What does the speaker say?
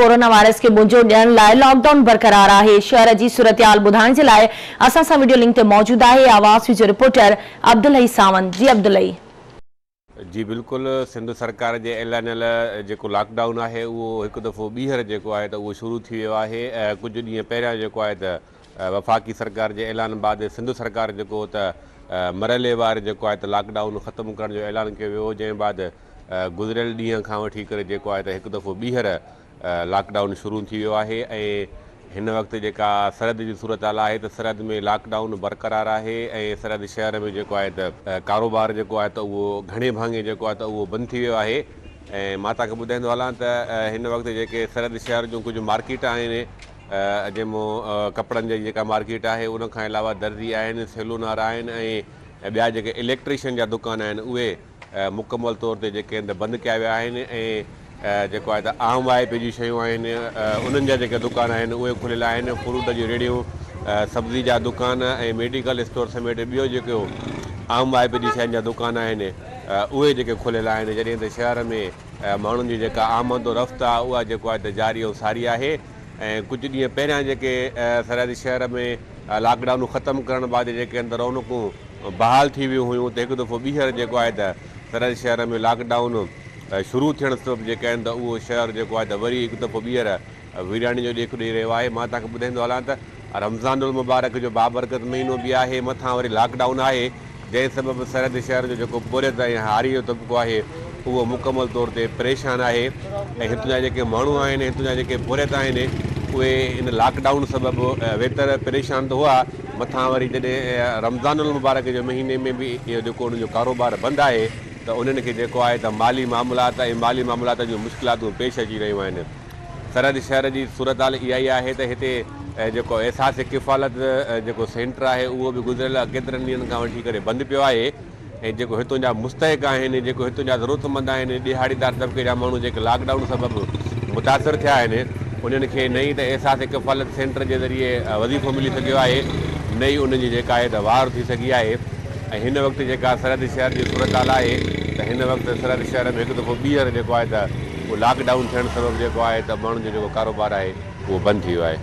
Corona virus کي منهن ڏيڻ لاء لاڪ ڊائون برقرار آهي، شهر جي صورتحال ٻڌائڻ جي لاء اسان سان وڊيو لنڪ تي موجود آهي آواز نيوز جو رپورٽر عبدالحئي ساوند، جي عبدالحئي. جي بلڪل سنڌ سرڪار جي اعلانيل جيڪو لاڪ ڊائون آهي اهو هڪ دفعو ٻيهر جيڪو آهي ته اهو شروع ٿي ويو آهي ڪجهه ڏينهن پهريان جيڪو آهي ته وفاقي سرڪار جي اعلان بعد سنڌ سرڪار جيڪو ته مرحلي وار جيڪو آهي ته لاڪ ڊائون ختم ڪرڻ جو اعلان ڪيو ويو هو جنهن بعد گذريل ڏينهن کان وٺي ڪري جيڪو آهي ته هڪ دفعو ٻيهر لاڪ ڊائون شروع ٿي ويو آهي ۽ هن وقت جيڪا سرحد جي صورتحال آهي ته سرحد ۾ لاڪ ڊائون برقرار آهي ۽ سرحد شهر ۾ جيڪو آهي ته ڪاروبار جيڪو آهي ته اهو گهڻي ڀاڱي جيڪو آهي ته اهو بند ٿي ويو آهي ۽ مان توهان کي ٻڌائيندو هلان ته هن وقت جيڪي سرحد شهر جون ڪجهه مارڪيٽ آهن جنهن ۾ ڪپڙن جي جيڪا مارڪيٽ آهي ان کان علاوه درزي آهن سيلون وارا آهن ۽ ٻيا جيڪي اليڪٽريشن جا دڪان آهن اهي مڪمل طور تي جيڪي آهن ته بند ڪيا ويا آهن ۽ جيڪو آهي ته عام واهپي جون شيون آهن انهن جا جيڪي دڪان آهن اهي کليل آهن فروٽ جون ريڙهيون سبزي جا دڪان ۽ ميڊيڪل اسٽور سميت ٻيو جيڪو عام واهپي جي شين جا دڪان آهن اهي جيڪي کليل آهن جڏهن ته شهر ۾ ماڻهن جي جيڪا آمد و رفت آهي اها جيڪو آهي ته جاري ۽ ساري آهي ۽ ڪجهه ڏينهن پهريان جيڪي سرحدي شهر ۾ لاڪ ڊائون ختم ڪرڻ بعد جيڪي اندر رونقون بحال ٿي ويون هيون ته هڪ دفعو ٻيهر جيڪو آهي ته سرحد شهر ۾ لاڪ ڊائون شروع ٿيڻ سبب جيڪي آهن ته اهو شهر جيڪو آهي ته وري هڪ دفعو ٻيهر ويراني جو ڏيک ڏئي رهيو آهي مان توهان کي ٻڌائيندو هلان ته رمضان المبارڪ جو بابرڪت مهينو به آهي مٿان وري لاڪ ڊائون آهي جنهن سبب سرحد شهر جو جيڪو پورهيت ۽ هاري جو طبقو آهي اهو مڪمل طور تي پريشان آهي ۽ هتان جا جيڪي ماڻهو آهن هتان جا جيڪي پورهيت آهن اهي ان لاڪ ڊائون سبب ويتر پريشان ته هئا مٿان وري جڏهن رمضان المبارڪ جي مهيني ۾ به اهو جيڪو انهن جو ڪاروبار بند آهي ته انهن کي جيڪو آهي ته مالي معاملات ۽ مالي معاملات جون مشڪلاتون پيش اچي رهيون آهن. سرحد شهر جي صورتحال اها ئي آهي ته هتي جيڪو احساس ڪفالت جيڪو سينٽر آهي اهو به گذريل ڪيترن ڏينهن کان وٺي ڪري بند پيو آهي ۽ جيڪو هتون جا مستحق آهن، جيڪو هتون جا ضرورتمند آهن، ڏهاڙيدار طبقي جا ماڻهو جيڪي لاڪ ڊائون سبب متاثر ٿيا آهن، انهن کي نه ئي ته احساس ڪفالت سينٽر جي ذريعي وظيفو ملي سگهيو آهي، نه ئي انهن جي جيڪا آهي ته واهر ٿي سگهي آهي ۽ هن وقت جيڪا سرحد شهر جي صورتحال آهي ته هن وقت سرحد شهر ۾ هڪ دفعو ٻيهر جيڪو آهي ته اهو لاڪ ڊائون ٿيڻ سبب جيڪو آهي ته ماڻهن جو جيڪو ڪاروبار آهي اهو بند ٿي ويو آهي.